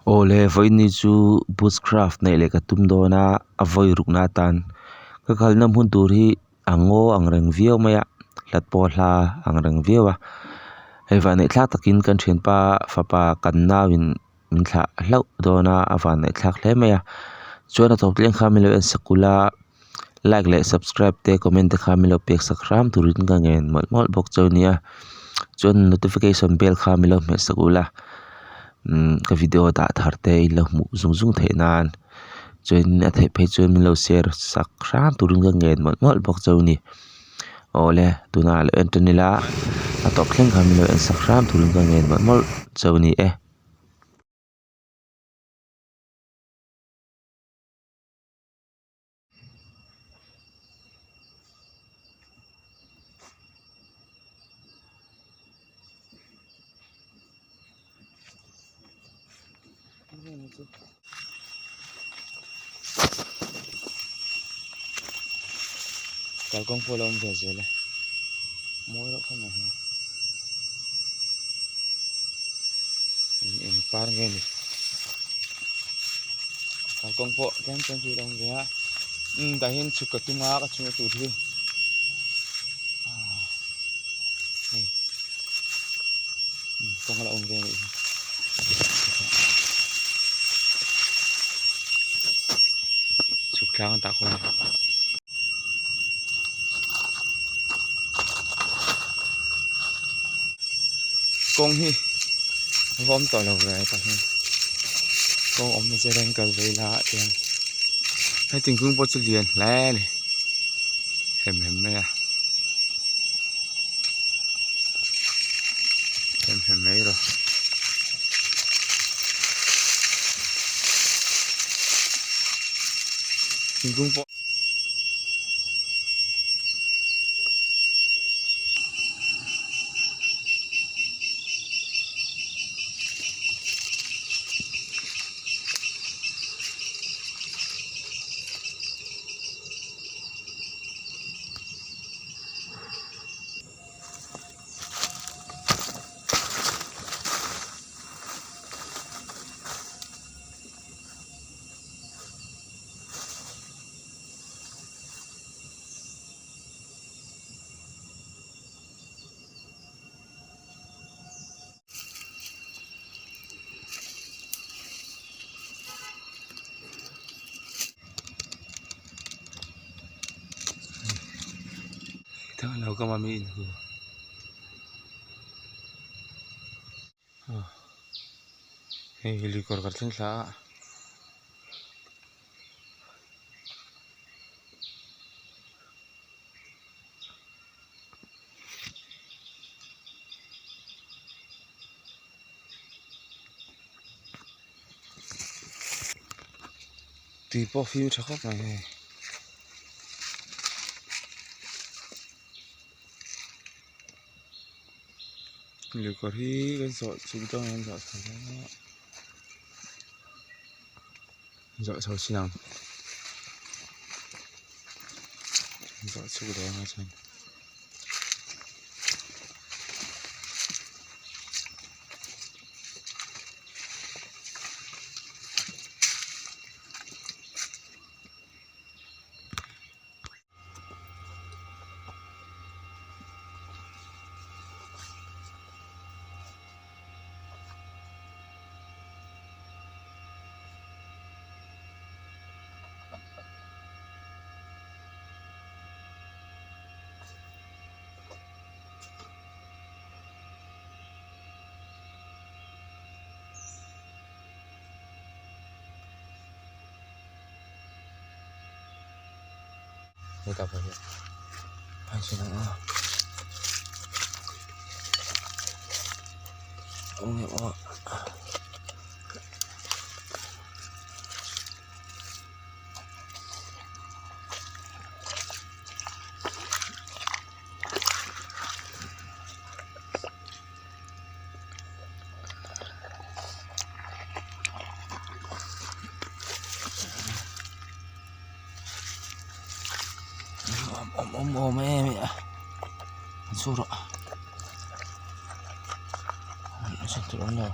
Awle vawiin chu bushcraft neih leh ka tum dawn a a vawi rukna atan ka kalna hmun tur hi a ngaw ang reng viau mai a hlat pawh a hla ang reng viau a hei vah neih thlak takin kan thianpa fapa kan nau in min thlah hlauh dawn a a vanneih thlak hle mai a chuan a tawp thleng khan min lo en sak ula like leh subscribe te comment te kha min lo pek sak hram turin ka ngen mawlh mawlh bawk chu ania chuan notification bell kha min lo hmeh sak ula umm ka video dah thar te in lo hmuh zung zung theih nan chuan a theih phei chuan min lo share sak hram turin ka ngen mawlh mawlh bawk chu a ni awle tunah lo en tan ila a tawp thleng khan min lo en sak hram turin ka ngen mawlh mawlh chu a ni e. Kalkawng pawh a lo awm ve zel e mawi reuh khawp mai eng par nge ni kalkawng pawh tlem tlem chu a lo awm ve a umm tah hian chhuk ka tum a ka chhunga tur hi ah hei kawng a lo awm ve a nih hi. Chhuk tlang tah khuan kawng hi a va awm tawh lo ve tah hian kawng awm na che reng kal ve ila tihian he thingkung pawh chu lian hle a ni hem hem mai a hem hem mai rawh. Thingkung pawh. Hei hi lui kawr kan thleng thla a. Tui pawh fim tha khawp mai hei. Luikawr hi kan zawh chhuk dawn a kan zawh chho dawn a zawh chho chin ang zawh chhuk dawn a chuan. Hetah pawh hian a awm a Awm awm awm em a an su rawh an su tur awm lo.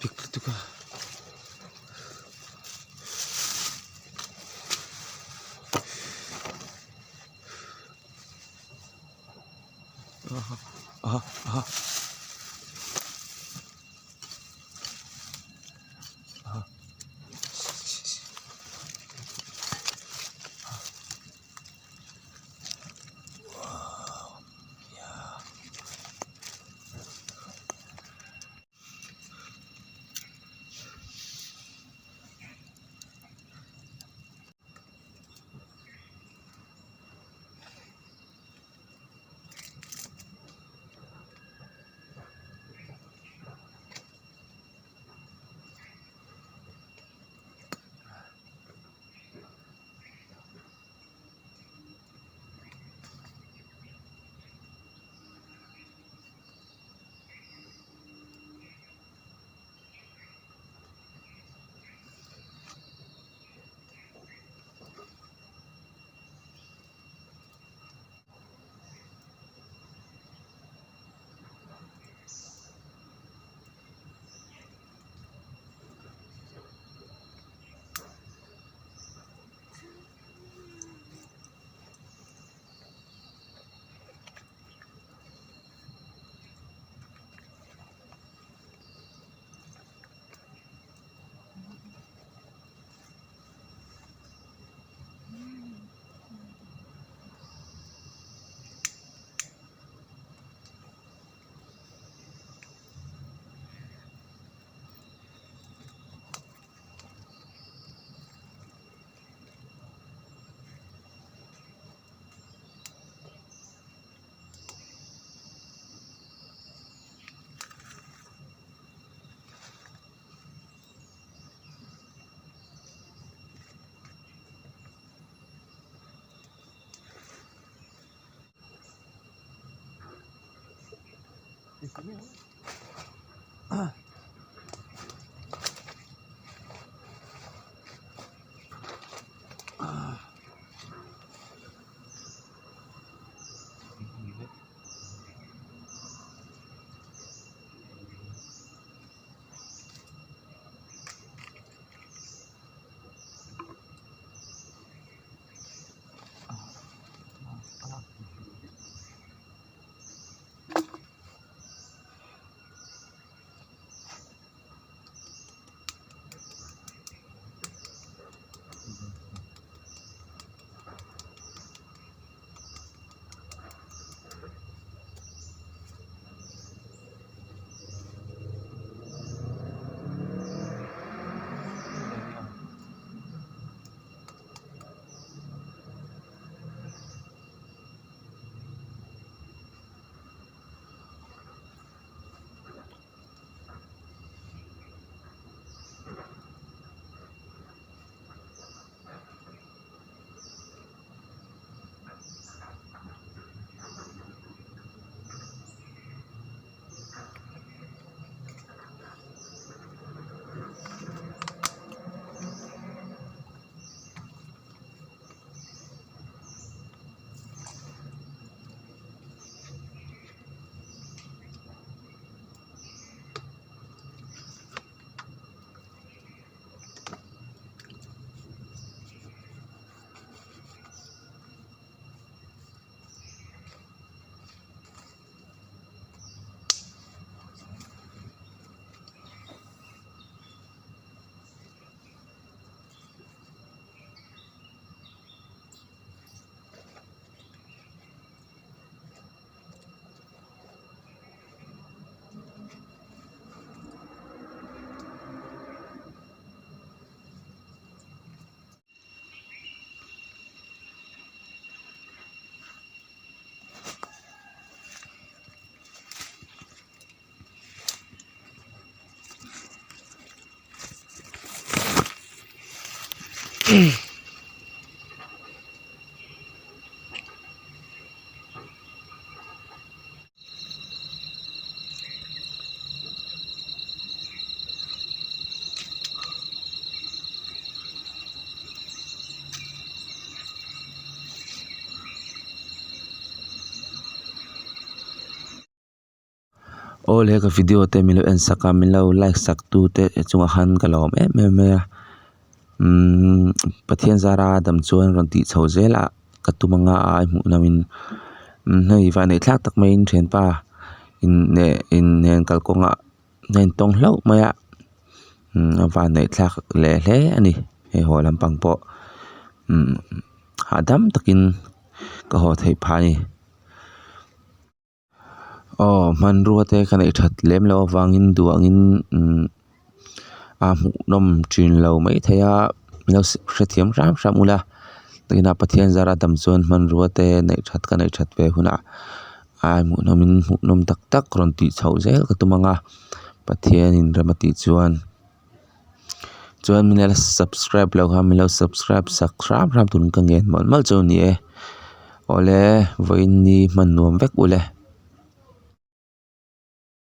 Pik lutuk a. Aha aha. Awle ka video te min lo en sak a min lo like sak tu te chungah khan ka lawm em em mai a umm Pathian zara dam chuan rawn tih chho zel a ka tum anga a hmuh nawm in hei vah neih thlak tak maiin thianpa in leh in nen kalkawngah a intawng hlauh mai a umm a vanneih thlak leh hle a ni hei haw lampang pawh umm hahdam takin ka haw theih phah a ni. Aw hmanrua te ka neih that lem loh avangin duh angin umm a hmuhnawm thin lo maithei a lo hrethiam hram hram ula tunah Pathian zara dam chuan hmanrua te neih that ka neih that ve hunah a hmuhnawm in hmuhnawm tak tak rawn tih chhoh zel ka tum ang a Pathianin rem a tih chuan chuan min la subscribe loh kha min lo subscribe sak hram hram tur ka ngen mawlh mawlh chu a ni e awle vawiin ni hman nuam vek ule.